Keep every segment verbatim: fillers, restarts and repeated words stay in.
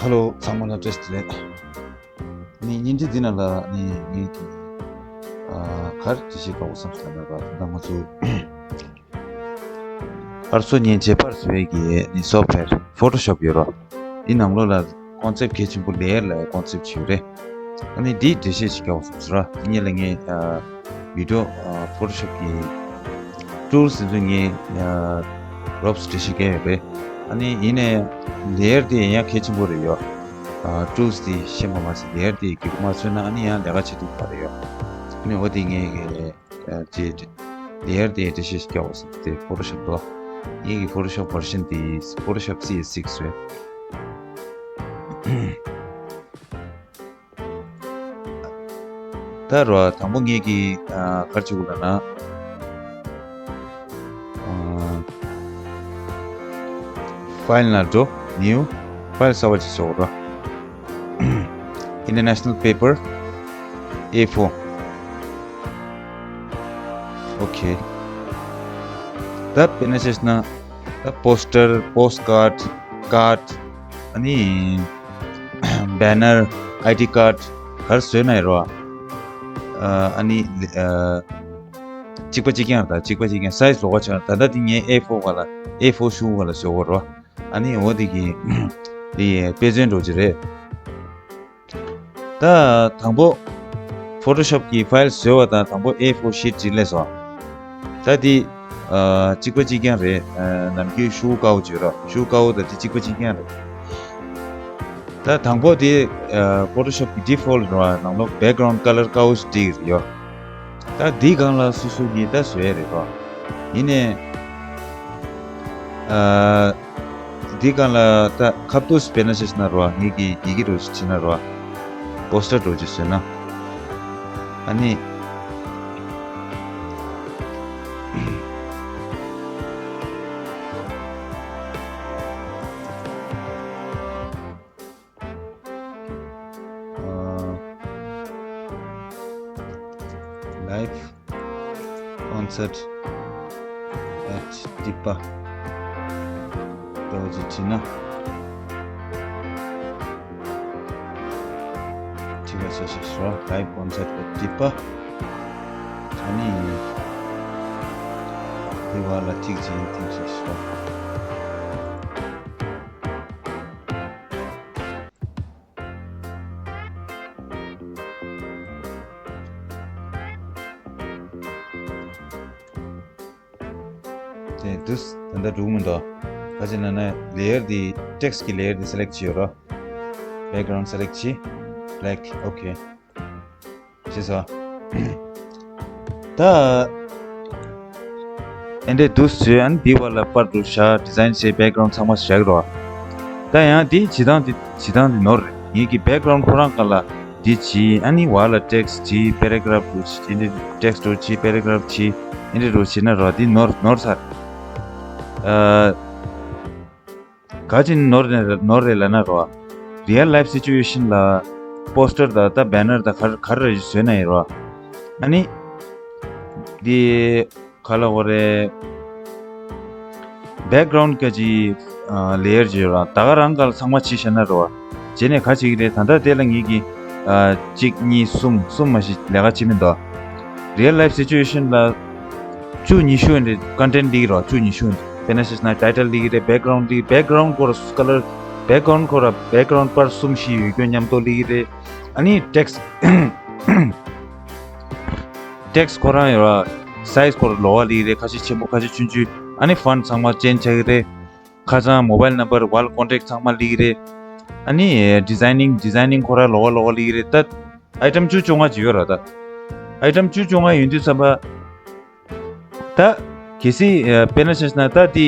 ཧ་ལོ། ཚང་མ་ལ་བཀྲ་ཤིས་བདེ་ལེགས། ནི་བརྙན་འཕྲིན་འདི་ནང་ལ་ནི་ངས་ཀྱི་ཨ་ག་རེ་འགྲེལ་བཤད་དགོས་བསམ་སོང་ན་ར། ད་ང་ཚོ་ཨར་སོ་ཉན་བྱེད་པར་བཟོ་བའི་གི་ནི་སོབ་ཝེར་ཕོ་ཊོ་ཤོབ་ཡོད་རོ། འདི་ནང་ལོགས་ལ་ཀོན་སེབ་གལ་ཆེན་པོ་ལེ་ཡར་ལ་ཀོན་སེབ་བྱེད་རེད། ཨ་ནི་འདི་འགྲེལ་བཤད་ཅིག་རྒྱག་བསམ་སོང་ར། འདི་ཉིད་ལ་ངས་ཨ་བི་ཌིའོ་ཨ་ཕོ་ཊོ་ཤོབ་གི་ཊུལ་སི་འདི་ཚོ་ངས་ཨ་རོབ་ཙམ་འགྲེལ་བཤད་རྒྱག་ཡོད་རེད། ཨ་ནི་ཡིན་ནའི་ལེ་ཡར་དེ་ཡང་གལ་ཆེན་པོ་རེད་ཡོ། ཨ་ཊུལ་སི་དེ་ཤེས་པ་མ་ཟད་ལེ་ཡར་དེ་གི་མ་མཚོན་ན་ཨ་ནི་ཡང་ལས་ཀ་བྱེད་ཐུབ་པ་རེད་ཡོ། ཨ་ནི་འོ་དེ་ངས་ཨ་ཅེ་ལེ་ཡར་དེ་འགྲེལ་བཤད་ཞིག་རྒྱག་བསམ་སྟེ་ཕོ་ཊོ་ཤོབ་དོ། ངས་ཀྱི་ཕོ་ཊོ་ཤོབ་བར་ཤན་དེ་ཕོ་ཊོ་ཤོབ་སི་ཨེ་སིགས་རེད། ད་རོ་དང་པོ་ངས་ཀྱི་ཨ་ག་རེ་བྱེད་དགོས་ལབ་ན། ཨ་ཕའིལ་ནང་འགྲོ། ནིའུ་ཕའིལ་གསར་པ་ཅིག་བཟོ་དགོས་རོ། International Paper ཨེ་ཕོར། ཨོ་ཁེ། ད་དཔེར་ན་ཆ་བཞག་ན་ད་པོ་སི་ཊར། པོ་སི་ཊི་ཀཌ། ཀཌ། ཨ་ནི་བེ་ནར། ཨའི་ཌི་ཀཌ། ག་རེ་བཟོས་ན་ཡིན་རོ། ཨ་ནི་ཨ་གཅིག་པ་གཅིག་རྐྱང་རེད། ད་གཅིག་པ་གཅིག་རྐྱང་། སའི་ཛི་ལོགས་ཀ་ཆགས། ད་ལྟ་འདི་ངས་ཨེ་ཕོར་སྒང་ལ་ཨེ་ཕོར་ཤུ་སྒང་ལ་བཟོ་དགོས་རོ། ཨ་ནི་འོ་དེ་གི་དེ་དཔེ་མཚོན་འདྲ་བོ་ཅིག་རེད། ད་དང་པོ་ཕོ་ཊོ་ཤོབ་ཀྱི་ཕའིལ་བཟོས་པ་དང་དང་པོ་ཨེ་ཕོར་ཤིཊ་ཅིག་སླེབས་སོང་། ད་འདི་ཨ་གཅིག་པ་གཅིག་རྐྱང་རེད། ཨ་ནམ་རྒྱུན་ཤུ་དཀར་པོ་བྱོས་རོ། ཤུ་དཀར་པོ་དང་འདི་གཅིག་པ་གཅིག་རྐྱང་རེད། ད་དང་པོ་དེ་ཨ་ཕོ་ཊོ་ཤོབ་ཀྱི་ཌི་ཕོལ་ཊི་རེད་བ། ནང་ལོགས་བེག་གྷ་རའུན་ཌི་ཀ་ལར་དཀར་པོ་ཞིག་བྲིས་ཡོད། ད་འདི་སྒང་ལ་སོ་སོ་གིས་ད་བཟོས་རེད་བ། ཡིན་ནའི་ཨ་འདི་སྒང་ལ་ད་ཁ་ཐུག་དཔེར་ན་ཆ་བཞག་ན་རོ། ངེད་ཀྱིས་ཡི་གེ་འདྲ་བོ་ཅིག་བྲིས་ན་རོ། པོ་སི་ཊར་འདྲ་བོ་ཅིག་བཟོས་ན། ཨ་ནི། Live concert at Tipa འདྲ་བོ་ཅིག་བྲིས་ན། བྲིས་པ་བྱས་ཤིག་ཤོག Live concert at Tipa། ཨ་ནི་དེ་བར་ལ་ཐིག་ཅིག་ཐིག་ཅིག་ཤོག་དེ་དུས་ད་ལྟ་འགྲུབ་མི་འདུག་ག་ཅི་ན་ན་ལེ་ཡར་འདི་ཊེག་སི་གི་ལེ་ཡར་འདི་སེ་ལེག་བྱས་ཡོད་རོ། བེག་གྷ་རའུན་ཌི་སེ་ལེག་བྱས། བྷེ་ལེག་ཨོ་ཁེ། བྱས་སོང་། ད་ཨེ་འདྲས་འདུག་བཟོས། ཨ་ནི་འདི་བར་ལ་པར་འདྲ་བོ་བཞག་ཌི་ཛའིན་བྱས། བེག་གྷ་རའུན་ཌི་ཚང་མ་བཞག་རོ། ད་ཡང་འདི་བྱེད་སྟངས་འདི་བྱེད་སྟངས་འདི་ནོར་རེད། ངེད་ཀྱི་བེག་གྷ་རའུན་ཌི་ཁོ་རང་སྒང་ལ་འདི་བྱས། ཨ་ནི་བར་ལ་ཊེག་སི་བྱས། པེ་ར་གྷ་རབ་འདྲ་བོ་བྱས། ཨེ་འདྲས་ཊེག་སི་འདྲ་བོ་བྱས། པེ་ར་གྷ་རབ་བྱས། ཨེ་འདྲས་འདྲ་བོ་བྱས་ན་རོ། འདི་ནོར་ནོར་ཚར། ཨ། ག་ཅི་ནོར་རེད་ནོར་རེད་ལབ་ན་རོ། རི་ཡལ་ལའིཕ་སི་ཅུ་ཨེ་ཤན་ལ་པོ་སི་ཊར་དང་ད་བེ་ནར་དང་ག་རེ་ག་རེ་རེ་བཟོས་ན་ཡིན་རོ། ཨ་ནི་འདི་ག་ལབ་དགོས་རེད། བེག་གྷ་རའུན་ཌི་ག་ཅི་ལེ་ཡར་ཅིག་ཡོད་ར། ད་ག་རང་ག་ལ་ཚང་མ་བྱས་བཞག་ན་རོ། བྱས་ནས་ག་བྱེད་ཀྱི་རེད། ད་ལྟ་དེ་ལ་ངེད་ཀྱིས་ཨ་གཅིག་གཉིས་གསུམ་གསུམ་མ་ཞིག་ལས་ཀ་བྱེད་མི་འདུག་རི་ཡལ་ལའིཕ་སི་ཅུ་ཨེ་ཤན་ལ་བཅུ་ཉི་ཤུ་འདྲ་ཀོན་ཊེན་ཊི་སླེབས་ཀྱི་རོ། བཅུ་ཉི་ཤུ་འདྲ། དཔེར་ན་ཆ་བཞག་ན་ཊའི་ཊལ་སླེབས་ཀྱི་རེད། བེག་གྷ་རའུན་ཌི་སླེབས། བེག་གྷ་རའུན་ཌི་ཁོ་ར་ཀ་ལར། བེག་གྷ་རའུན་ཌི་ཁོ་ར་བེག་གྷ་རའུན་ཌི་པར་གསུམ་བཞི་ཡོད་རྒྱུ་མཉམ་དུ་སླེབས་ཀྱི་རེད། ཨ་ནི་ཊེག་སི་ཊེག་སི་ཁོ་རང་ཡོད་ར། སའི་ཛི་ཁོ་ར་ལོགས་ཀ་སླེབས་ཀྱི་རེད། ཁ་ཤས་ཆེན་པོ་ཁ་ཤས་ཆུང་ཆུང་། ཨ་ནི་ཕོན་ཊི་ཚང་མ་ཅེན་ཇི་བྱེད་ཀྱི་རེད། ཁ་སང་མོ་བྷའིལ་ནམ་བར་ཝལ་ཀོན་ཊེག་ཊི་ཚང་མ་སླེབས་ཀྱི་རེད། ཨ་ནི་ཌི་ཛའི་ནིང་ཌི་ཛའི་ནིང་ཁོ་ར་ལོགས་ཀ་ལོགས་ཀ་སླེབས་ཀྱི་རེད། ད་ཨའི་ཊམ་བཅུ་བཅོ་ལྔ་ཅིག་ཡོད་ར། ད་ཨའི་ཊམ་བཅུ་བཅོ་ལྔ་ཡོད་དུས་ཙམ་པ། ད་གལ་སྲིད་ཨ་དཔེར་ན་ཆ་བཞག་ན་ད་དེ་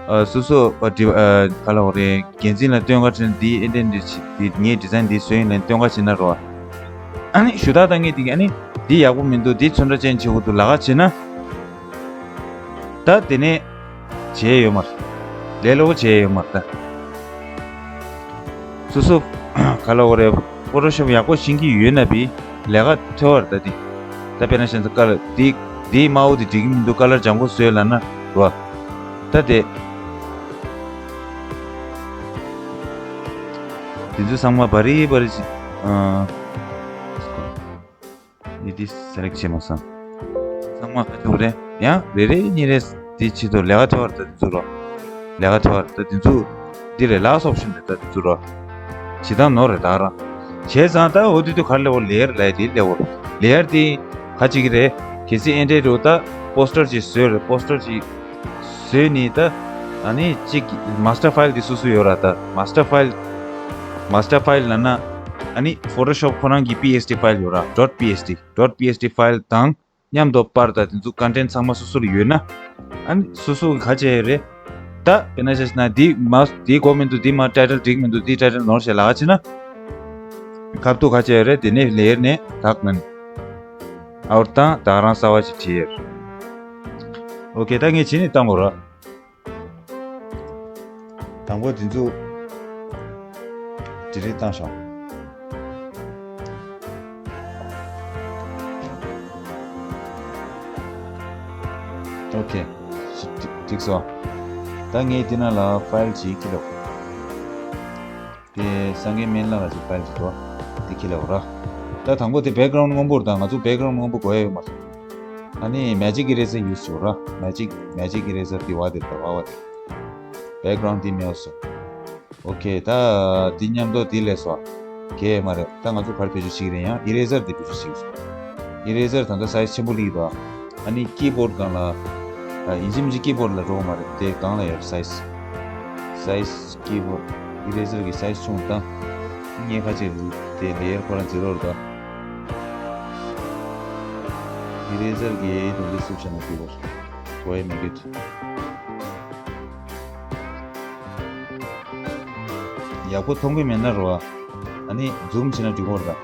ཨ་སོ་སོ་ཨ་ཌི་ཨ་ག་ལབ་དགོས་རེད། འགན་འཛིན་ལ་སྟོན་ག་བྱས་ན་འདི་ཨེ་འདྲས་འདི་བྱེད། འདི་ངས་ཌི་ཛའིན་འདི་བཟོས་ཡིན་ལབ་སྟོན་ག་བྱས་ན་རོ། ཨ་ནི་ཞུ་དག་བཏང་མཁན་དེ་གིས་ཨ་ནི་འདི་ཡག་པོ་མི་འདུག་འདི་ཚོན་ཁྲ་ཅན་བྱེད་དགོས་འདུག་ལབ་ག་བྱས་ན། ད་དེ་ནས་བྱས་ཡོད་མ་རེད། ལས་སླ་པོ་བྱས་ཡོད་མ་རེད་ད། སོ་སོ་ག་ལབ་དགོས་རེད། ཕོ་ཊོ་ཤོབ་ཡག་པོ་ཤེས་ཀྱི་ཡོད་ན་བི་ལས་ཀ་ཐོལ་པ་རེད་ད་འདི། ད་དཔེར་ན་ཆ་བཞག་ན་ཀ་ལར་འདི་འདིའི་དམར་པོ་འདི་འགྲིག་གི་མི་འདུག་ཀ་ལར་ལྗང་ཁུ་བཟོས་ལབ་ན་རོ། ད་དེ། དེ་ཚོ་ཚང་མ་བ་རི་བ་རི་ཅིག་ཨ། འདི་འདི་སེ་ལེག་བྱེད་མ་སོང་། ཚང་མ་ག་ཚོད་རེད། ཡང་རེ་རེ་གཉིས་རེ་འདི་ཆེད་དུ་ལས་ཀ་ཐེ་བར་ད་འདི་ཚོ་རོ། ལས་ཀ་ཐེ་བར་ད་འདི་ཚོ་འདི་རེད། ལགས་སོ་ཤིན་རེད། ད་འདི་ཚོ་རོ། བྱེད་སྟངས་ནོར་རེད་ད་ར། བྱས་ཙང་ད་འོ་དུས་དུས་ག་རེ་ལབ་དགོས། ལེ་ཡར་ལབ་དེ་ལབ་དགོས། ལེ་ཡར་དེ་ག་ཅིག་རེད། གལ་སྲིད་ཨེ་འདྲས་འགྲོ་ད་པོ་སི་ཊར་ཅིག་བཟོས་རེད། པོ་སི་ཊར་ཅིག་བཟོས་ནས་ད་ཨ་ནི་གཅིག་མ་སི་ཊར་ཕའིལ་དེ་སོ་སོ་ཡོད་ར། ད་མ་སི་ཊར་ཕའིལ་མ་སི་ཊར་ཕའིལ་ལབ་ན་ཨ་ནི་ཕོ་ཊོ་ཤོབ་ཁོ་རང་གི་པི་ཨེས་ཌི་ཕའིལ་ཡོད་ར། ཌོཊ་པི་ཨེས་ཌི། ཌོཊ་པི་ཨེས་ཌི་ཕའིལ་དང་མཉམ་དུ་པར་དང་དེ་ཚོ་ཀོན་ཊེན་ཚང་མ་སོ་སོ་ལ་ཡོད་ན། ཨ་ནི་སོ་སོ་གི་ག་བྱས་ཡོད་རེད། ད་དཔེར་ན་བྱས་ན་འདི་མ་འདི་དགོས་མི་འདུག་འདི་མ་ཊའི་ཊལ་འགྲིག་མི་འདུག་འདི་ཊའི་ཊལ་ནོར་བྱས་ལབ་ཀྱི་ན། ཁ་ཐུག་ག་བྱས་ཡོད་རེད། དེ་ནས་ལེ་ཡར་ནས་དག་ན་ནི། ཨའུཊ་དང་ད་རང་གསར་བ་ཅིག་བྲིས་ཡོད། ཨོ་ཁེ། ད་ངས་བྱས་ནས་བཏང་དགོས་ར། དང་པོ་དེ་ཚོ་ཌི་ལིཊ་བཏང་ཤོག་ཨོ་ཁེ། འགྲིག་སོང་། ད་ངས་འདི་ནང་ལ་ཕའིལ་ཅིག་ཁྱེར་ལོ། དེ་སངས་རྒྱས་སྨན་བླ་ལ་ཅིག་ཕའིལ་ཅིག་འགྲོ། དེ་ཁྱེར་ལོ་ར། ད་དང་པོ་དེ་བེག་གྷ་རའུནཌ་སྔོན་པོ་རེད། ད་ང་ཚོ་བེག་གྷ་རའུནཌ་སྔོན་པོ་དགོས་ཡ་ཡོད་མ་རེད། ཨ་ནི་མེ་ཇིག་ཨི་རེ་ཟར་ཡུ་སི་བྱེད་དགོས་ར། མེ་ཇིག་མེ་ཇིག་ཨི་རེ་ཟར་དེ་བ་དེ་ད་བ་བ་དེ། བེག་གྷ་རའུནཌ་དེ་མེད་སོང་། ཨོ་ཁེ། ད་འདི་མཉམ་དུ་འདི་ལས་སོ། གས་མ་རེད། ད་ང་ཚོ་ག་རེ་བེད་སྤྱོད་བྱེད་ཀྱི་རེད། ཡང་ཨི་རེ་ཟར་འདི་བེད་སྤྱོད་བྱེད་ཀྱི་རེད། ཨི་རེ་ཟར་ད་ལྟ་སའི་ཛི་ཆེན་པོ་སླེབས་འདུག་ཨ་ནི་ཀི་བོཌ་སྒང་ལ། ད་ཡིན་གཅིག་མིན་གཅིག་ཀི་བོཌ་ལ་འགྲོ་གི་མ་རེད། དེ་སྒང་ལ་ཡོད་སའི་ཛི། སའི་ཛི་ཀི་བོཌ། ཨི་རེ་ཟར་གི་སའི་ཛི་ཆུང་བཏང་། ངས་ཁ་ཅིག་དེ་ལེ་ཡར་ཁོ་རང་ཛི་རོ་རེད་ད། ཨི་རེ་ཟར་གི་དོན་དེ་སུབ་བྱས་ན་ཀི་བོཌ་གོ་ཡ་མི་འགྱུར། ཡག་པོ་མཐོང་གི་མེད་ན་རོ། ཨ་ནི་ཛུམ་བྱས་ན་འགྲིག་གི་རེད་ད།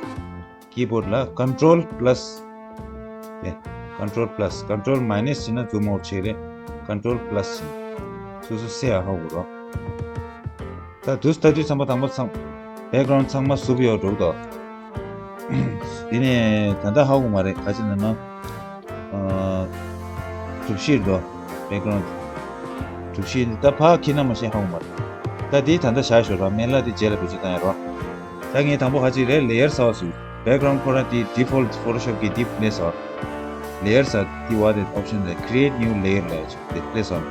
ཀི་བོཌ་ལ་ཀོན་ཊོལ་པ་ལ་སི། ཨེ། ཀོན་ཊོལ་པ་ལ་སི། ཀོན་ཊོལ་མའི་ནས་བྱས་ན་ཛུམ་ཨའུཊ་བྱེད་རེད། ཀོན་ཊོལ་པ་ལ་སི་བྱས་ན། སོ་སོ་སེ་ཡ་ཧ་གོ་རོ། ད་དུས་ད་དུས་ཚང་མ་དང་པོ་ཚང་། བེག་གྷ་རའུནཌ་ཚང་མ་སུབ་ཡོད་འགྲོ་གི་འདུག་དེ་ནས་ད་ལྟ་ཧ་གོ་མ་རེད། ག་ཅི་ན་ན། ཨ། གྲུ་བཞི་འདུག་བེག་གྷ་རའུནཌ་གྲུ་བཞི་འདི་ད་ཕར་འཁྱེར་ན་མ་ཤེས་ཧ་གོ་མ་རེད། ད་འདི་ད་ལྟ་བཞག་ཞོར་ར། སྨན་བླ་འདི་རྗེས་ལ་བེད་སྤྱོད་བཏང་ཡ་རོ། ད་ངས་དང་པོ་ག་ཅི་རེད། ལེ་ཡར་གསར་བ་བཟོས། བེག་གྷ་རའུནཌ་ཁོ་རང་དེ་ཌི་ཕོལཊ་ཕོ་ཊོ་ཤོབ་གི་འདི་སླེབས་སོང་། ལེ་ཡར་གསར་དེ་བ་དེ་ཨོབ་ཤན་རེད། ཁི་རི་ཨེཊ་ནིའུ་ལེ་ཡར་ལབ་ཡ་ཅིག་དེ་སླེབས་སོང་།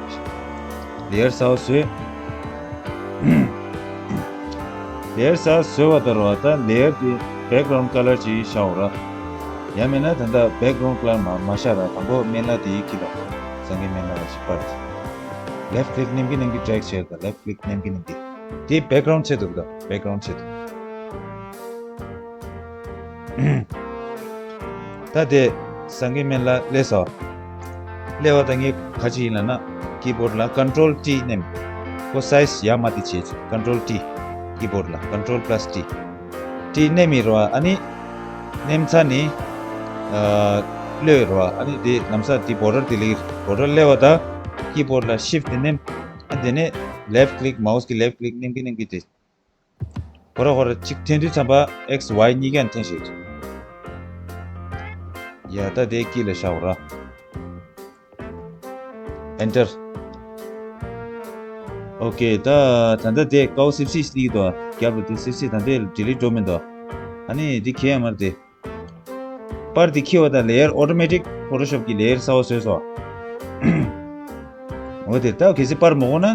ལེ་ཡར་གསར་བ་བཟོས། ལེ་ཡར་གསར་བ་བཟོས་པ་ལྟར་བ་ད་ལེ་ཡར་དེ་བེག་གྷ་རའུནཌ་ཀ་ལར་ཅིག་བཞག་འོ་ར། ཡང་མིན་ན་ད་ལྟ་བེག་གྷ་རའུནཌ་ཀ་ལར་མ་མ་བཞག་ར། དང་པོ་སྨན་བླ་དེ་ཡི་ཁྱི་ལ་སངས་རྒྱས་སྨན་བླ་ལ་ཞིག་པར་དེ། ལེཕ་ཊི་ཀི་ལིག་མནན་གི་མནན་གི་ཌི་རེག་བྱས་ད། ལེཕ་ཊི་ཀི་ལིག་མནན་གི་མནན་གི་དེ་བེག་གྷ་རའུནཌ་ཆེད་དུ་ད། བེག་གྷ་རའུནཌ་ཆེད་དུ། ད་དེ་སངས་རྒྱས་སྨན་བླ་སླེབས་སོང་། སླེབས་པ་ད་ངས་ག་ཅི་ཡིན་ལབ་ན། ཀི་བོཌ་ལ་ཀོན་ཊོལ་ཊི་མནན། ཁོ་སའི་ཛི་ཡར་མར་དེ་བྱེད་ཀོན་ཊོལ་ཊི། ཀི་བོཌ་ལ་ཀོན་ཊོལ་པ་ལ་སི་ཊི། ཊི་མནན་མི་རོ། ཨ་ནི་མནན་ཚར་ནི། ཨ། གློད་རོ། ཨ་ནི་དེ་ལམ་སང་དེ་བོར་ཌར་དེ་སླེབས། བོར་ཌར་སླེབས་པ་ད་ཀི་བོཌ་ལ་ཤིཕ་ཊི་མནན། ཨ་དེ་ནས་ལེཕ་ཊི་ཀི་ལིག་མའོ་སི་གི་ལེཕ་ཊི་ཀི་ལིག་མནན་གི་མནན་གི་དེ། ཁོ་ར་ཁོ་ར་གཅིག་འཐེན་དུས་ཙམ་པ་ཨེག་སི་ཝའི་གཉིས་ཀ་འཐེན་ཤེས་ཀྱི། ཡ་ད་དེ་དཀྱིལ་ལ་བཞག་ར། ཨེན་ཊར། ཨོ་ཁེ། ད་ད་ལྟ་དེ་ཀའོ་སིབ་སིབ་སླེབས་འདུག་རྒྱབ་ལ་དེ་སིབ་སིབ་ད་ལྟ་ཌི་ལིཊ་འགྲོ་མི་འདུག་ཨ་ནི་དེ་ཁྱེད་ཡ་མར་དེ། པར་དེ་འཁྱེར་བ་དང་ལེ་ཡར་ཨོ་ཊོ་མེ་ཊིག་ཕོ་ཊོ་ཤོབ་གི་ལེ་ཡར་གསར་བ་བཟོས་སོང་། འོ་དེ་ལྟ་གལ་སྲིད་པར་མ་དགོས་ན།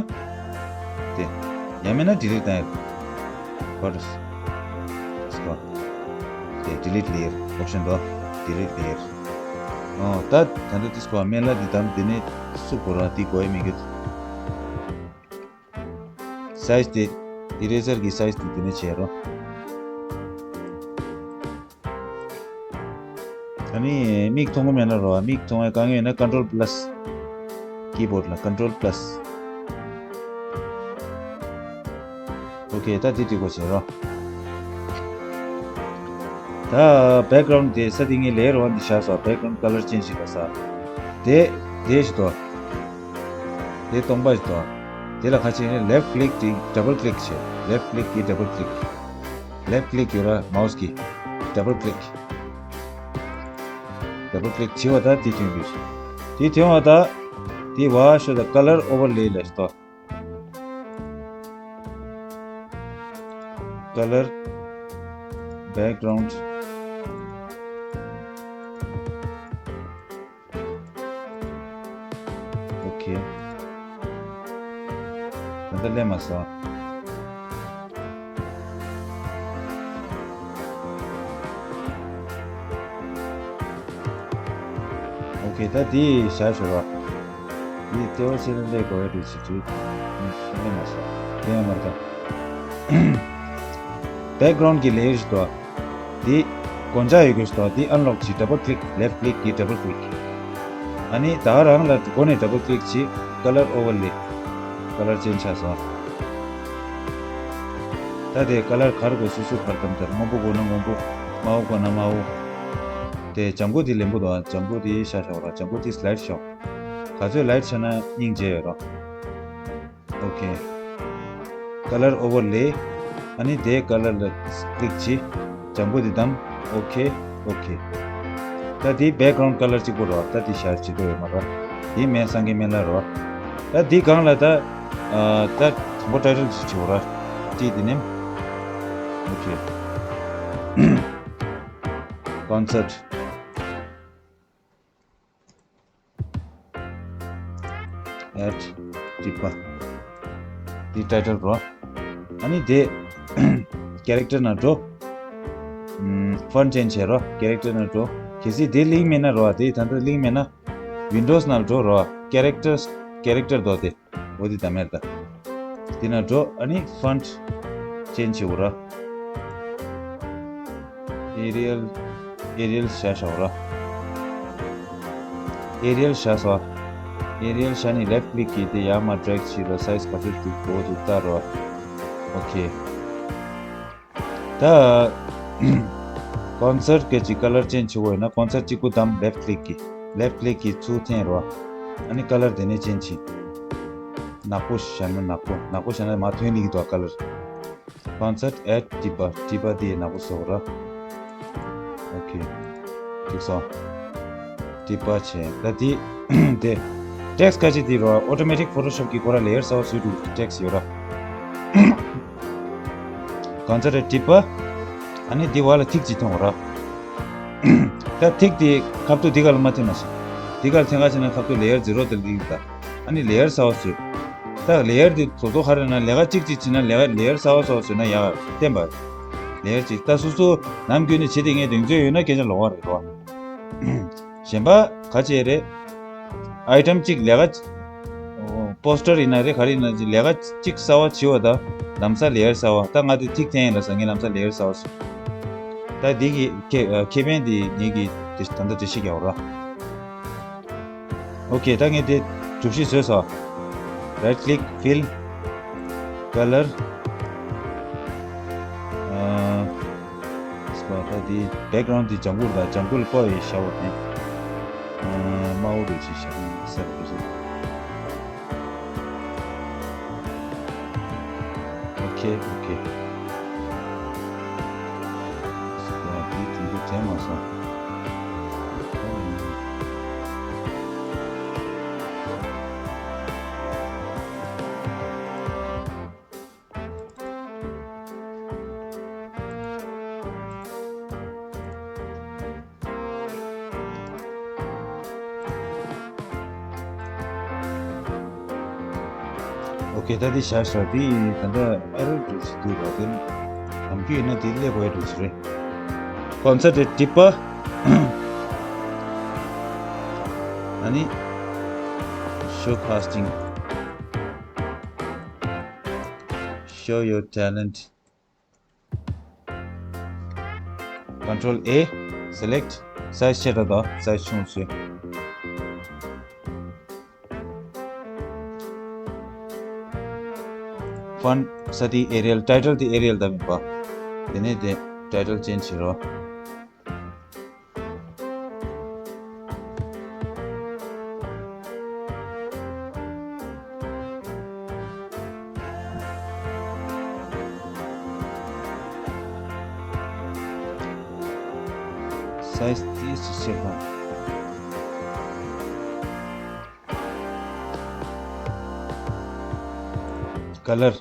དེ། ཡང་མིན་ན་ཌི་ལིཊ་བཏང་ཡ། ཕོ་ཊོ་ཤོབ། དེ་ཌི་ལིཊ་ལེ་ཡར་ཨོབ་ཤན་དོ། ཌི་ལིཊ་ལེ་ཡར། ཨོ་ད་ད་ལྟ་དེ་སྐོར་སྨན་བླ་འདི་དམ་དེ་ནས་སུབ་དགོས་ར། དེ་དགོས་ཡ་མི་འགྱུར། སའི་ཛི་དེ། ཨི་རེ་ཟར་གི་སའི་ཛི་དེ་དེ་ནས་བྱས་རོ། ཨ་ནི་མིག་མཐོང་གི་མེད་ན་རོ། མིག་མཐོང་བའི་དཀའ་ངལ་ཡོད་ན་ཀོན་ཊོལ་པ་ལ་སི། ཀི་བོཌ་ལ་ཀོན་ཊོལ་པ་ལ་སི། ཨོ་ཁེ། ད་དེ་དེ་དགོས་བྱས་རོ། ད་བེག་གྷ་རའུནཌ་དེ་ས་དེ་ངས་ལེ་ཡར་ཝན་དེ་བཞག་སོང་། བེག་གྷ་རའུནཌ་ཀ་ལར་ཅེན་ཇི་བྱེད་ས། དེ་དེ་ཞིག་ཏོ། དེ་སྟོང་པ་ཞིག་ཏོ། དེ་ལ་ཁ་ཕྱེ་ནས་ལེཕ་ཊི་ཀི་ལིག་དེ་ཌབ་བལ་ཀི་ལིག་བྱེད། ལེཕ་ཊི་ཀི་ལིག་གིས་ཌབ་བལ་ཀི་ལིག་ལེཕ་ཊི་ཀི་ལིག་ཡོད་ར་མའོ་སི་གི། ཌབ་བལ་ཀི་ལིག་ཌབ་བལ་ཀི་ལིག་བྱས་པ་ད་དེ་ཐོན་གྱི་རེད། དེ་ཐོན་པ་ད། དེ་བ་ཤོ་ད་ཀ་ལར་ཨོ་བར་ལེ་ལབ་ཞིག་ཏོ། color background okay ད་ལྟ་ལས་མ་སོང་། ཨོ་ཁེ་ད་དེ་བཞག་ཞོར་བ། དེ་ལྟེ་བ་ཕྱེ་ན་ལས་དགོས་ཡ་རེད་ཅེས་བྲིས། ལས་མ་སོང་། དེ་ཡང་མ་རེད། background གི་layer ཞིག་འདུག་དེ་གོན་ཆ་ཡོད་དགོས་ཞིག་འདུག་དེ་unlock བྱེད། double click left click གིས་double click ཨ་ནི་ད་རང་ལ་སྒོ་ནས་double click བྱེད། color overlay color change ཆགས་སོང་། ད་དེ་color ག་རེ་དགོས་སོ་སོ་ག་རེ་བདམས་ཚར། སྔོན་པོ་དགོས་ན་སྔོན་པོ། དམར་པོ་དགོས་ན་དམར་པོ། དེ་ལྗང་གུ་དེ་ལེན་པོ་འདུག་ལྗང་གུ་དེ་ཤ་ཤ་བ་ར། ལྗང་གུ་དེ་slide ཤོག་ག་ཚོད་light ཆགས་ན་སྙིང་རྗེ་ཡོད་རོགས། okay color overlay ཨ་ནི་དེའི་color ལ་click བྱེད། ལྗང་གུ་དེ་བདམས། okay okay ད་དེའི་background color གཅིག་པོ་རོགས། ད་དེ་ཤར་བྱེད་དོ་ཡོད་མ་རོགས། དེ་མེད་སང་གེ་མེད་ལ་རོགས། ད་དེའི་སྒང་ལ་ད་ཨ་ད་དང་པོ་title ཅིག་བྱེད་འོ་ར། ཅིག་དེ་ནི་okay concert at ཊི་པ། དེ་title རོ། ཨ་ནི་དེ་character ནང་འགྲོ། ཨམ་font change བྱེད་རོ། character ནང་འགྲོ། གལ་སྲིད་དེ་link མེད་ན་རོ། དེ་ད་ལྟ་link མེད་ན་Windows ནང་འགྲོ་རོ། character character དོ་དེ། འོ་དེ་ད་མེད་ད། དེ་ན་འགྲོ། ཨ་ནི་font change བྱེད་འོ་ར། Arial Arial བྱ་བྱ་འོ་ར། Arial བྱ་སོ། Arial བྱ་ནི་left click གིས་དེ་ཡར་མར་drag བྱེད་རོ། size ག་ཚོད་འདུག་འོ་དེ་བལྟ་རོ། okay ད་concert གི་ཅིག་color change བྱེད་དགོས་ཡོད་ན་concert གཅིག་པུ་བདམས། left click གིས་left click གིས་ཚུར་འཐེན་རོ། ཨ་ནི་color དེ་ནས་change བྱེད། ནག་པོ་བྱས་ན་ནག་པོ། ནག་པོ་བྱས་ན་མར་ཐོན་ནི་གི་འདུག་color concert at ཊི་པ། ཊི་པ་དེ་ནག་པོ་བཟོ་རོ། okay འགྲིག་སོང་། ཊི་པ་བྱས། ད་དེ་དེ་text ཁ་ཅིག་དེ་རོ། automatic Photoshop གི་ཁོ་ར་layer གསར་བ་བཟོས་འདུག text ཡོད་ར། གང་ཚར་རེ་ཊི་པ། ཨ་ནི་འདི་བ་ལ་ཐིག་ཅིག་མཐོང་བ་ར། ད་ཐིག་དེ་ཁ་ཐུག་འདི་ག་ལ་མ་ཐིག་མ་ཤེས། འདི་ག་ལ་ཐིག་ག་ཕྱིན་ན་ཁ་ཐུག་layer zero དེ་ལ་ཐིག་ད། ཨ་ནི་layer གསར་བ་བཟོས། ད་layer དེ་དོ་དོ་ག་རེ་ན་ལས་ཀ་གཅིག་གཅིག་བྱེད་ན་ལས་ཀ་layer གསར་བ་གསར་བ་བཟོས་ན་ཡག་བསྟན་པ། layer གཅིག་ད་སོ་སོ་ནམ་རྒྱུན་ནས་བྱེད་དེ་ངས་དེང་ཚོད་ཡོད་ན་སྐད་ཆ་ལོག་པ་རེད་རོ། གཞན་པ་ག་བྱེད་རེད། item གཅིག་ལས་ཀ་poster ཡིན་ན་རེད། ག་རེ་ཡིན་ན་ལས་ཀ་གཅིག་གསར་བ་བྱེད་པ་ད་ལམ་སང་layer གསར་བ། ད་ང་དེ་ཐིག་འཐེན་ཡིན་ལ་ས་ངས་ལམ་སང་layer གསར་བ་བཟོས། ད་འདི་གི་ཁེ་ཁེ་ཕན་དེ་ངེད་ཀྱི་དེ་ད་ལྟ་འགྲེལ་བཤད་རྒྱག་རོགས། okay ད་ངས་དེ་གྲུབ་གཞི་བཟོས་སོང་། right click fill color ཨ་སྐོར་ད་དེ་background དེ་ལྗང་གུ་ལ་ལྗང་གུ་ལ་པོ་ཡི་ཤ་བོ་དེ་ཨ་དམར་པོ་རུ་ཅིག་ཤ་བོ་ཟེར་རུ་ཅིག okay okay སྐོར་དེ་དེ་འདྲ་དྲན་མ་སོང་། okay ད་འདི་བཞག་བཞག་འདི་ད་ལྟ་error འགྲོ་ཞིག་འདུག་ར། དེ་ནམ་རྒྱུན་ཡིན་ན་འདི་སླེབས་དགོས་ཡ་འགྲོ་ཞིག་རེད། གོང་ཚ་དེ་ཊི་པ། ཨ་ནི་show casting show your talent Control A select size ཆེ་དྲགས་དང་size ཆུང་བཟོས། font ས་དེ་Arial title དེ་Arial ད་མིན་པ། དེ་ནས་དེ་title change བྱེད་རོགས། size ཏོག་ཙམ་ཆེ་དང་། color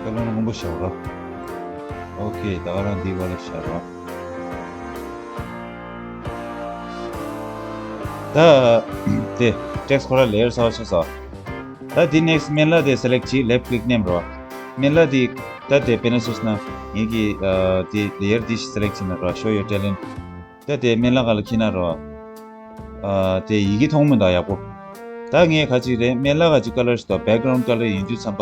ཀ་ལོར་སྔོན་པོ་བཞག་རོགས། ཨོ་ཁེ། ད་ག་རང་འདི་བ་ལ་བཞག་རོགས། ད་དེ་text ཁོ་ར་layer གསར་པ་ཆགས་སོང་། ད་དེ་next སྨན་བླ་དེ་select བྱེད། left click མནན་རོགས། སྨན་བླ་དེ་ད་དེ་དཔེར་ན་སོང་ན་ངེད་ཀྱི་ཨ་དེ་layer དེ་select བྱེད་ན་རོགས། Show your talent། ད་དེ་སྨན་བླ་ག་ལ་འཁྱེར་ན་རོགས། ཨ་དེ་ཡི་གེ་མཐོང་མི་འདུག་ཡག་པོ། ད་ངས་ག་ཅིག་རེད། སྨན་བླ་ག་ཅིག་ཀ་ལར་ཞིག་དང་background color ཡིན་དུས་ཙམ་པ།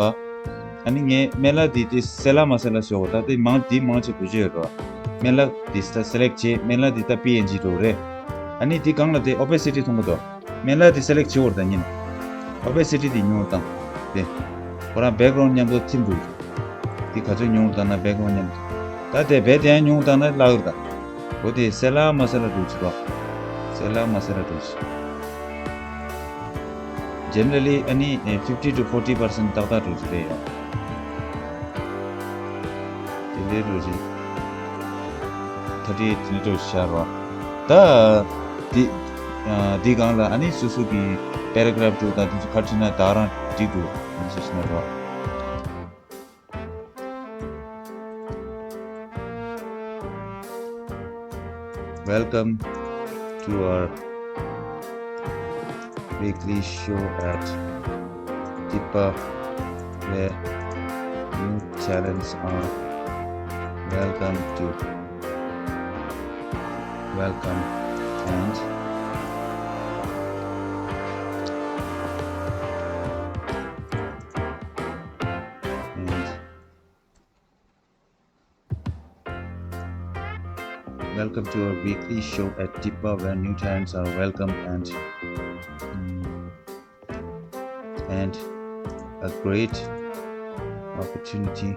ཨ་ནི་ངས་སྨན་བླ་འདི་དེ་གསལ་ལ་མ་གསལ་ལ་ཤོག་ད་དེ་མང་འདི་མང་ཆེ་བུ་ཆེ་ཡོད་རོགས། སྨན་བླ་འདི་ས་select བྱེད། སྨན་བླ་འདི་ད་པི་ཨེན་ཇི་འགྲོ་རེད། ཨ་ནི་འདི་སྒང་ལ་དེ་opacity མཐོང་གི་འདུག་སྨན་བླ་འདི་select བྱེད་འོར་ད་ཉིན། opacity འདི་ཉུང་བཏང་། དེ་ཁོ་རང་background མཉམ་དུ་ཐིམ་འདུག་འདི་ག་ཚོད་ཉུང་བཏང་ན་background མཉམ་དུ། ད་དེ་རྦད་དེ་ཡང་ཉུང་བཏང་ན་བརླག་གི་ད། འོ་དེ་གསལ་ལ་མ་གསལ་ལ་འགྲོ་ཅི་རོགས། གསལ་ལ་མ་གསལ་ལ་འགྲོ་ཅི། Generally ཨ་ནི་fifty to forty percent ཏག་ཏག་འགྲོ་ཅི་རེད་ཡོང་། དེ་འདྲའི་འགྲོ་ཅི། thirty eight དེ་འདྲ་འགྲོ་ཅི་ཤར་རོགས། ད་འདི་ཨ་འདི་སྒང་ལ་ཨ་ནི་སོ་སོ་གི་paragraph འགྲོ་དང་དེ་ཚོ་ཁ་ཁྲིད་ན་ད་རང་འགྲིག་འགྲོ། ཨ་ནི་སོ་སོ་ན་རོགས། Welcome to our weekly show at Tipa, where new talents are welcome to welcome and and Welcome to our weekly show at Tipa, where new talents are welcome and, mm, and a great opportunity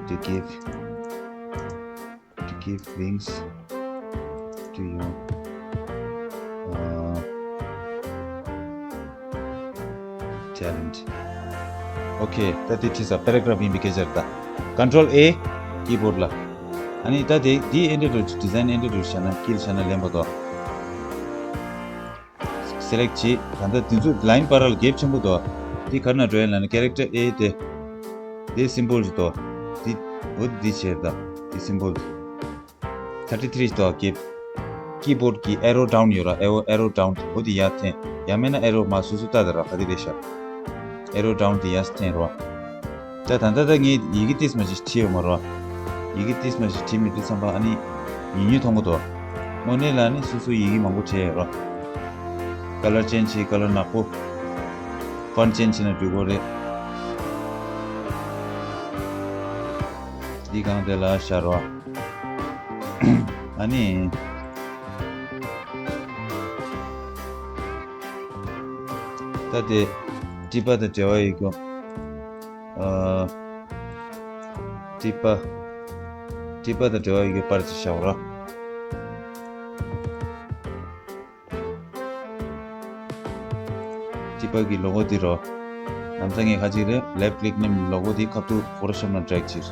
to give to give wings to your uh, talent. Okay, ད་དེ་བྲིས་ས་paragraph ཡིན་པའི་སྐད་ཆ་རེད་ད། Control A keyboard ལ། ཨ་ནི་ད་དེ་དེ་ཨེ་འདྲ་འགྲོ། design ཨེ་འདྲ་འགྲོ་བྱས་ན་ཀིལ་བྱས་ན་ལེན་པ་དོ། Select བྱེད། ད་ལྟ་དེ་ཚོ་line བར་ལ་gap ཆེན་པོ་འདུག་དེ་ག་ན་འགྲོ་ཡ་ལ་ནི་character A དེ། དེ་symbol ཞིག་འདུག་དེ་འོ་དེ་བྱས་ད། དེ་symbol དེ། thirty three འདུག gap keyboard གི་arrow down ཡོད་ར། arrow arrow down འོ་དེ་ཡར་འཐེན། ཡང་མིན་ན་arrow མར་སོ་སོ་ལྟ་ད་ར་ག་དེ་རེད་ཤག arrow down དེ་ཡར་འཐེན་རོགས། ད་ད་ད་ད་ངས་ཡི་གེ་ཏིས་མ་ཞིག་བྲིས་ཡོད་མ་རོ། ཡི་གེ་ཏིས་མ་ཞིག་བྲིས་མེད་དུས་ཙམ་པ་ཨ་ནི་ཉུང་ཉུང་མཐོང་གི་འདུག་དངོས་གནས་ལ་ནི་སོ་སོ་ཡི་གེ་མང་པོ་བྲིས་ཡོད་རོ། color change བྱེད། color ནག་པོ། font change བྱས་ན་འགྲིག་གོ་རེད། འདི་གང་དེ་ལ་ཤར་རོ། ཨ་ནི། ད་དེ་ཊི་པ་དང་འབྲེལ་བ་ཡོད་རྒྱུ། ཨ། ཊི་པ། ཊི་པ་དང་འབྲེལ་བ་ཡོད་རྒྱུ་པར་ཅིག་བཞག་རོགས། ཊི་པ་གི་ལོ་གོ་འདི་རོ། ལམ་སང་ངས་ཁ་ཅིག་རེད། left click མནན་ལོ་གོ་འདི་ཁ་ཐུག་Photoshop ནང་drag བྱེད།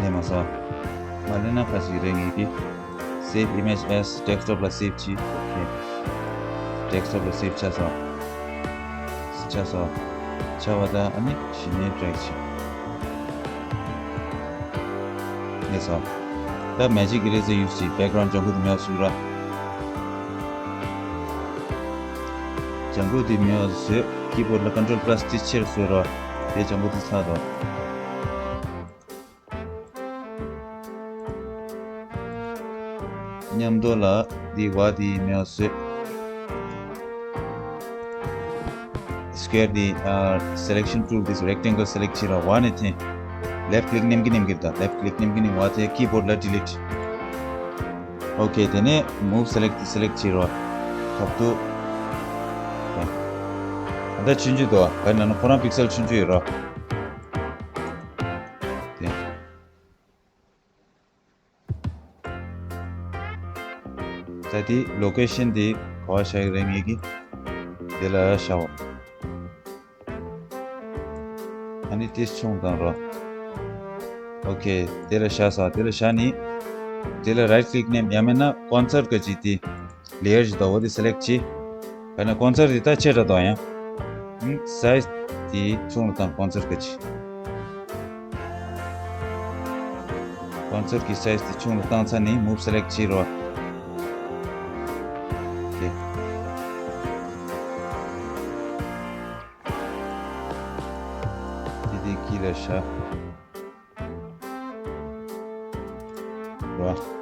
ལེན་མ་སོང་། མ་ལེན་ན་ཁ་ཅིག་རེད། ངས་ཀྱི་save image as desktop ལ་save བྱེད། okay desktop ལ་save ཆགས་སོང་། ཆགས་སོང་། ཆགས་པ་དང་ཨ་ནི་གཞི་ནས་drag བྱེད། ལེན་སོང་། ད་magic eraser use བྱེད། background ལྗང་ཁུ་དེ་མེད་པ་བཟོས་ར། ལྗང་ཁུ་དེ་མེད་པ་བཟོས། keyboard ལ་control plus T ཆེར་བཟོས་ར། དེ་ལྗང་ཁུ་དེ་ཚར་དོ། མཉམ་དུ་ལ་འདི་བ་འདི་མེད་པ་བཟོས། square འདི་ཨ་selection tool འདི་rectangle select བྱེད་ར། བ་ནས་འཐེན། left click མནན་གྱི་མནན་གྱི་ད། left click མནན་གྱི་མནན། བ་དེ་keyboard ལ་delete། okay དེ་ནས་move select འདི་select བྱེད་ར། ཐོབ་ཏུ། ད་ཆུང་ཆུང་དུ་ག་ན་ན་ཁོ་རང་pixel ཆུང་ཆུང་ཡོད་ར། དེ། ད་དེ་location དེ་ག་བ་བཞག་ཡོད་རེད། ངེད་ཀྱི་དེ་ལ་བཞག་འོ། ཨ་ནི་དེ་ཆུང་དང་རོ། okay དེ་ལ་བཞག་ས། དེ་ལ་བཞག་ནི། དེ་ལ་right click མནན། ཡང་མིན་ན་གོང་ཚར་ག་ཅིག་དེ་layer ཞིག་དང་འོ་དེ་select བྱེད། དཔེར་ན་ཀོང་ཚར་དེ་ད་ཆེ་དྲགས་འདུག་ཡང་། ཨུམ། སའི་ཛི་དེ་ཆུང་རུ་བཏང་། ཀོང་ཚར་ག་ཅི། ཀོང་ཚར་གྱི་སའི་ཛི་དེ་ཆུང་རུ་བཏང་ཚར་ནས་མུབ་སེ་ལེག་བྱེད་རོགས། དེ། དེ་དེ་དཀྱིལ་ལ་བཞག་རོགས།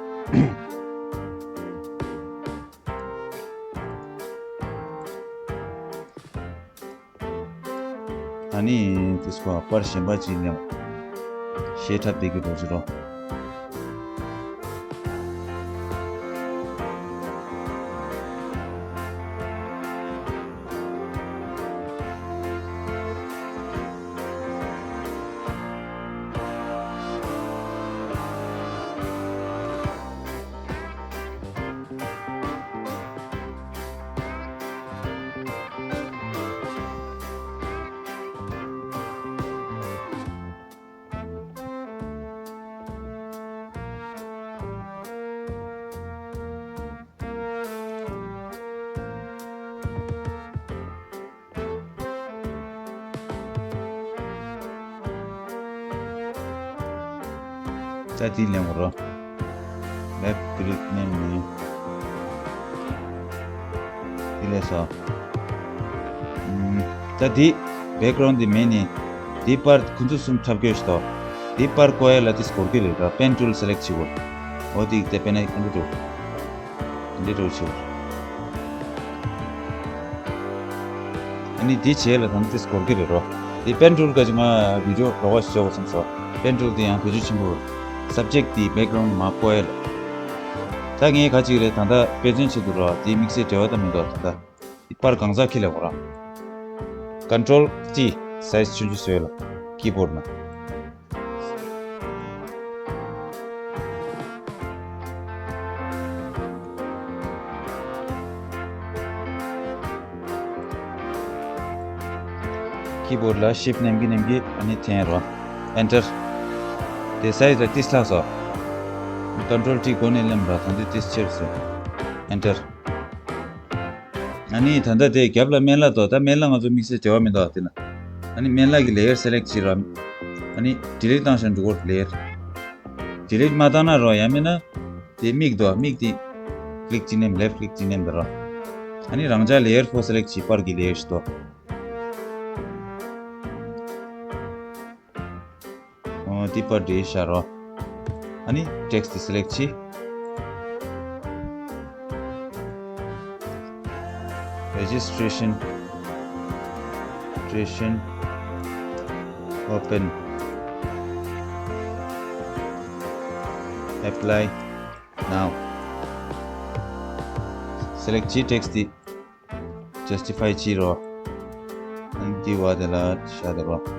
ཨ་ནི་དེ་སྐོར་པར་གཞན་པ་ཅིག་ནས་ཤེས་ཐབས་བྱེད་ཀྱི་འགྲོ་ཅི་རོ། ད་དེ་ལེན་དགོས་རོ། ལེབ་ཀི་ལིག་ནས་མི། དེ་ལས་སོ། ད་དེ་བེག་གི་རོན་ཌི་དེ་མེད་ནི། དེ་པར་ཁོ་ཚོ་གསུམ་འཁྲབ་སྐྱོད་ཞིག་ཏོ། དེ་པར་བཀོད་ཡ་ལ་དེ་སྐོར་གི་རེད་ར། པེན་ཊུལ་སེ་ལེག་བྱེད་དགོས། འོ་དེ་དེ་པེ་ནེ་ཨ་འདི་འགྲོ། འདི་འགྲོ་ཆོག་ཨ་ནི་འདི་བྱས་ལ་དང་དེ་སྐོར་གི་རེད་རོ། དེ་པེན་ཊུལ་ག་ཅིག་ང་བི་ཌིའོ་རོགས་པ་ཞིག་བྱེད་དགོས་བསམ་སོང་། པེན་ཊུལ་དེ་ཡང་བེད་སྤྱོད་ཆེན་པོ། སབ་ཇེག་དེ་བེག་གི་རོན་ཌི་མ་བཀོད་ཡ་ལ། ད་ངས་ག་ཅིག་རེད་ད་ལྟ་དཔེ་མཚོན་ཆེད་དུ་རོ། དེ་དམིགས་བསལ་འབྲེལ་བ་ད་མི་འདུག་ད་ལྟ། པར་གང་ཟག་ཁྱི་ལ་གོ་ར། ཀོན་ཊོལ་ཊི། སའི་ཛི་ཆུང་ཆུང་བཟོས་ལ། ཀི་བོར་ཌི་ན། ཀི་བོར་ཌི་ལ་ཤིབ་ཊི་མནན་གི་མནན་གི་ཨ་ནི་འཐེན་རོ། ཨེན་ཊར། དེ་སའི་ཛི་ལ་ཏིས་ལྷག་སོ། ཀོན་ཊོལ་ཊི་སྒོ་ནས་ལེམ་ར་ད་འདི་ཏིས་ཆེར་སོ། ཨེན་ཊར། ཨ་ནི་ད་ལྟ་དེ་རྒྱབ་ལ་མེ་ལྷ་དོ། ད་མེ་ལྷ་ང་ཚོ་དམིགས་བསལ་འབྲེལ་བ་མི་འདུག་དེ་ལ། ཨ་ནི་མེ་ལྷ་གི་ལེ་ཡར་སེ་ལེག་བྱེད་རོགས། ཨ་ནི་ཌི་ལིཊ་བཏང་ཤག་འགྲོ་གོ་ལེ་ཡར། ཌི་ལིཊ་མ་བཏང་ན་རོགས། ཡང་མིན་ན་དེ་མིག་དོ། མིག་དེ་ཀི་ལིག་ཅིག་ནེམ། ལེཕ་ཊི་ཀི་ལིག་ཅིག་ནེམ་དོ་རོགས། ཨ་ནི་རང་ཅག་ལེ་ཡར་ཕོར་སེ་ལེག་བྱེད། པར་གི་ལེ་ཡར་ཞིག་དོ། འོ་དེ་པར་འདྲེས་བཞག་རོགས། ཨ་ནི་ཊེག་སི་དེ་སེ་ལེག་བྱེད། Registration. Registration. Open. Apply now. སེ་ལེག་བྱེད། ཊེག་སི་དེ་ཇས་ཊི་ཕའི་བྱེད་རོགས། ཨ་ནི་འདི་བ་དེ་ལ་བཞག་དེ་རོགས།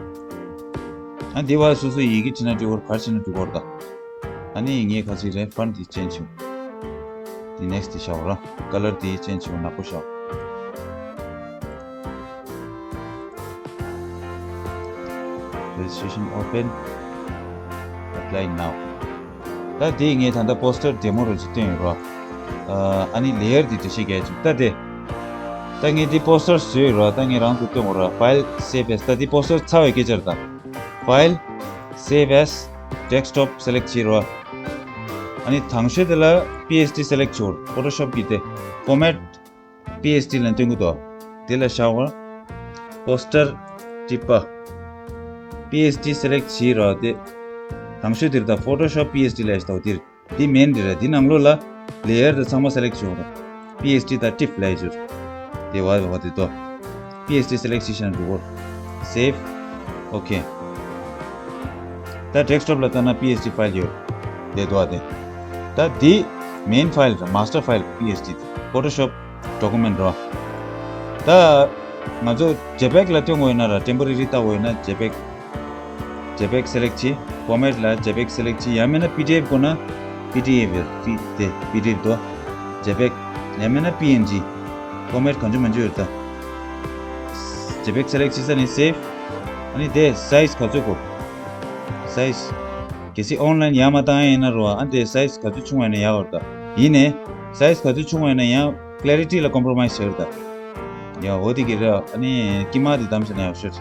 ཨ་འདི་བ་སོ་སོ་ཡི་གེ་བྲིས་ན་འགྲིག་གོ་ར། ག་རེ་བྲིས་ན་འགྲིག་གོ་ར་ད། ཨ་ནི་ངས་ག་ཅིག་རེད། ཕོན་ཊི་དེ་ཅེན་ཇི་བྱེད། དེ་ནེག་སི་ཊི་དེ་བཞག་རོགས། ཀ་ལར་དེ་ཅེན་ཇི་བྱེད། ནག་པོ་བཞག། Registration open. Apply now. ད་དེ་ངས་ད་ལྟ་པོ་སི་ཊར་ཌེ་མོ་རུ་ཅིག་སྟོན་ཡོད་རོ། ཨ་ནི་ལེ་ཡར་དེ་འདྲ་ཞིག་རྒྱག་ཅིག་ད་དེ། ད་ངས་དེ་པོ་སི་ཊར་བཟོས་ཡོད་རོ། ད་ངས་རང་ཚོ་སྟོན་གོ་རོ། ཕའིལ་སེབ་ཨེ་སི། ད་དེ་པོ་སི་ཊར་ཚར་བའི་སྐད་ཆ་རེད་ད། ཕའིལ་སེབ་ཨེ་སི། ཌེ་སི་ཊོབ་སེ་ལེག་བྱེད་རོ། ཨ་ནི་དང་ཤོས་དེ་ལ་པི་ཨེས་ཌི་སེ་ལེག་བྱེད་རོ། ཕོ་ཊོ་ཤོབ་གི་དེ་ཕོར་མེཊ། པི་ཨེས་ཌི་ལ་སྟོན་གི་འདུག་དེ་ལ་བཞག་པ། པོ་སི་ཊར་ཊི་པ། པི་ཨེས་ཌི་སེ་ལེག་བྱེད་རོགས་དེ། དང་ཤོས་དེར་ད་ཕོ་ཊོ་ཤོབ་པི་ཨེས་ཌི་ལ་ཞིག་ད་དེར། དེ་མེན་དེ་ར། དེ་ནང་ལོགས་ལ་ལེ་ཡར་དེ་ཚང་མ་སེ་ལེག་བྱེད་རོགས། པི་ཨེས་ཌི་ད་ཊིབ་ལ་ཡི་ཞུར། དེ་བ་བ་དེ་ཏོ། པི་ཨེས་ཌི་སེ་ལེག་བྱེད་ཤག་འགྲོ་གོ། སེབ། ཨོ་ཁེ། ད་ཌེ་སི་ཊོབ་ལ་ལྟ་ན་པི་ཨེས་ཌི་ཕའིལ་ཡོད། དེ་དོ་དེ། ད་དེ་མེན་ཕའིལ་ར། མ་སི་ཊར་ཕའིལ་པི་ཨེས་ཌི་དེ། ཕོ་ཊོ་ཤོབ་ཌོ་ཀུ་མེན་ཊི་རོ། ད་ང་ཚོ་ཇེ་པེག་ལ་སྟོན་དགོས་ཡོད་ན་ར། ཊེམ་པོ་རེ་རི་ལྟ་དགོས་ཡོད་ན་ཇེ་པེག་ཇེ་པེག་སེ་ལེག་བྱེད། ཕོར་མེཊ་ལ་ཇེ་པེག་སེ་ལེག་བྱེད། ཡང་མིན་ན་པི་ཌི་ཨེཕ་དགོས་ན་པི་ཌི་ཨེཕ་ཡོད་རེད་དེ། པི་ཌི་ཨེཕ་དོ། ཇེ་པེག་ཡང་མིན་ན་པི་ཨེན་ཇི། ཕོར་མེཊ་གང་བྱུང་མང་བྱུང་ཡོད་ད། ཇེ་པེག་སེ་ལེག་བྱེད་ས་ནི་སེབ། ཨ་ནི་དེ་སའི་ཛི་ག་ཚོད་དགོས། སའི་ཛི། གལ་སྲིད་ཨོན་ལའིན་ཡར་མར་བཏང་ཡ་ཡིན་ན་རོ། ཨ་དེ་སའི་ཛི་ག་ཚོད་ཆུང་བ་ཡིན་ན་ཡག་ཡོད་ད། ཡིན་ནའི་སའི་ཛི་ག་ཚོད་ཆུང་བ་ཡིན་ན་ཡང་ཀ་ལེ་རི་ཊི་ལ་ཀོམ་པོ་རོ་མའིཛ་བྱེད་ཡོད་ད། ཡ་འོ་དེ་གི་རེད། ཨ་ནི་དཀྱིལ་མ་དེ་བདམས་ཤ་ན་ཡག་ཤོས།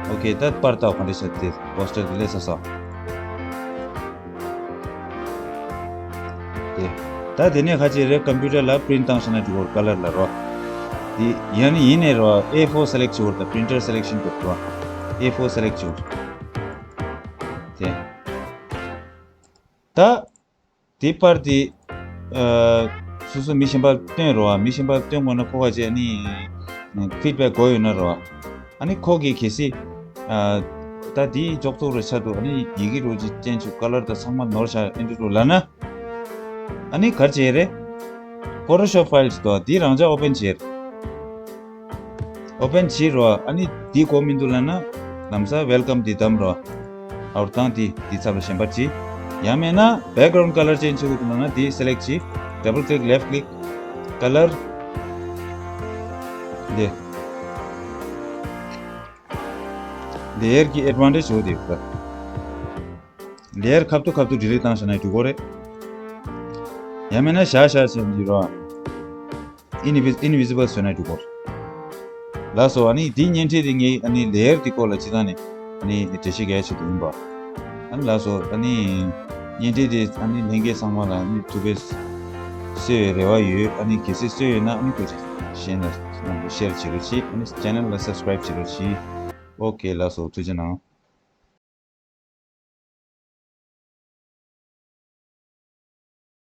ཨོ་ཁེ། ད་པར་ལྟ་ག་འདྲ་ཤ་དེ་པོ་སི་ཊར་དེ་ལས་ས་ས། དེ། ད་དེ་ནས་ཁ་ཅིག་རེད། ཀམ་པུ་ཊར་ལ་པི་རིན་ཊི་བཏང་ཤ་ན་འགྲིག་གོ། ཀ་ལར་ལ་རོ། དེ་ཡང་ནི་ཡིན་ནས་རོ། ཨེ་ཕོར་སེ་ལེག་ཊི་བྱེད་དགོས་རེད། ད་པི་རིན་ཊར་སེ་ལེག་ཤན་དེ་རོ། ཨེ་ཕོར་སེ་ལེག་ཊི་བྱེད་དགོས་རེད། དེ། ད། དེ་པར་དེ། ཨ། སོ་སོ་མི་གཞན་པར་སྟོན་རོགས། མི་གཞན་པར་སྟོན་དགོས་ན་ཁོ་ག་བྱས་ནི་ཕིཌ་བེག་དགོས་ཡོད་ན་རོགས། ཨ་ནི་ཁོ་གིས་གལ་སྲིད། ཨ། ད་དེ་ཅོག་ཙོག་རེ་ཆགས་འདུག་ཨ་ནི་ཡི་གེ་རོ་ཅིག་ཅན་ཆུ་ཀ་ལར་དང་ཚང་མ་ནོར་ཤག་ཨེ་འདྲ་རོ་ལབ་ན། ཨ་ནི་ག་རེ་བྱེད་རེད། ཕོ་ཊོ་ཤོབ་ཕའིལ་ཅིག་འདུག་དེ་རང་འཇགས་ཨོ་པན་བྱེད། ཨོ་པན་བྱེད་རོགས། ཨ་ནི་འདི་དགོས་མི་འདུག་ལབ་ན། ལམ་སང་ཝེལ་ཀམ་འདི་བདམས་རོགས། ཨའུཊ་དང་འདི་འདི་ཚབ་ལ་གཞན་པ་བྱེད། ཡང་མེད་ན་བེག་གྷ་རའུན་ཌི་ཀ་ལར་ཅེན་ཇི་བྱེད་དགོས་འདུག་ལབ་ན་འདི་སེ་ལེག་ཊི་བྱེད། ཌབ་བལ་ཀི་ལིག་ལེཕ་ཊི་ཀི་ལིག་ཀ་ལར། འདི། ལེ་ཡར་གྱི་ཨེཌ་ཝན་ཊེཇ་འོ་དེ་ཡོད་ལེ་ཡར་ཁ་ཐུག་ཁ་ཐུག་ཌི་ལིཊ་བཏང་བཞག་ན་འགྲིག་གོ་རེད། ཡང་མེད་ན་བཞག་བཞག་བྱས་འདི་རོ། ཨིན་ཝི་ཨིན་ཝི་ཛི་བལ་བཟོས་ན་འགྲིག་གོ། ལགས་སོ། ཨ་ནི་འདི་བརྙན་འཕྲིན་འདི་ངས་ཨ་ནི་ལེ་ཡར་འདི་སྐོར་ལ་སྤྱིར་བཏང་ནས་ཨ་ནི་འགྲེལ་བཤད་རྒྱག་ཆེད་དུ་ཡིན་པ། ཨ་ནི་ལགས་སོ། ཨ་ནི་བརྙན་འཕྲིན་འདི་ཨ་ནི་ལྷན་རྒྱས་ཚང་མ་ལ་ཨ་ནི་ཐུགས་ཕན་གསོས་པའི་རེ་བ་ཡོད། ཨ་ནི་གལ་སྲིད་གསོས་ཡོད་ན་ཨ་ནི་ཐུགས་རྗེ་གཞན་ལ་ཤེར་བྱེད་རོགས་གྱིས། ཨ་ནི་ཅེ་ནལ་ལ་སབ་སི་ཀ་རའིབ་བྱེད་རོགས་གྱིས། ཨོ་ཁེ། ལགས་སོ། ཐུགས་རྗེ་གནང་།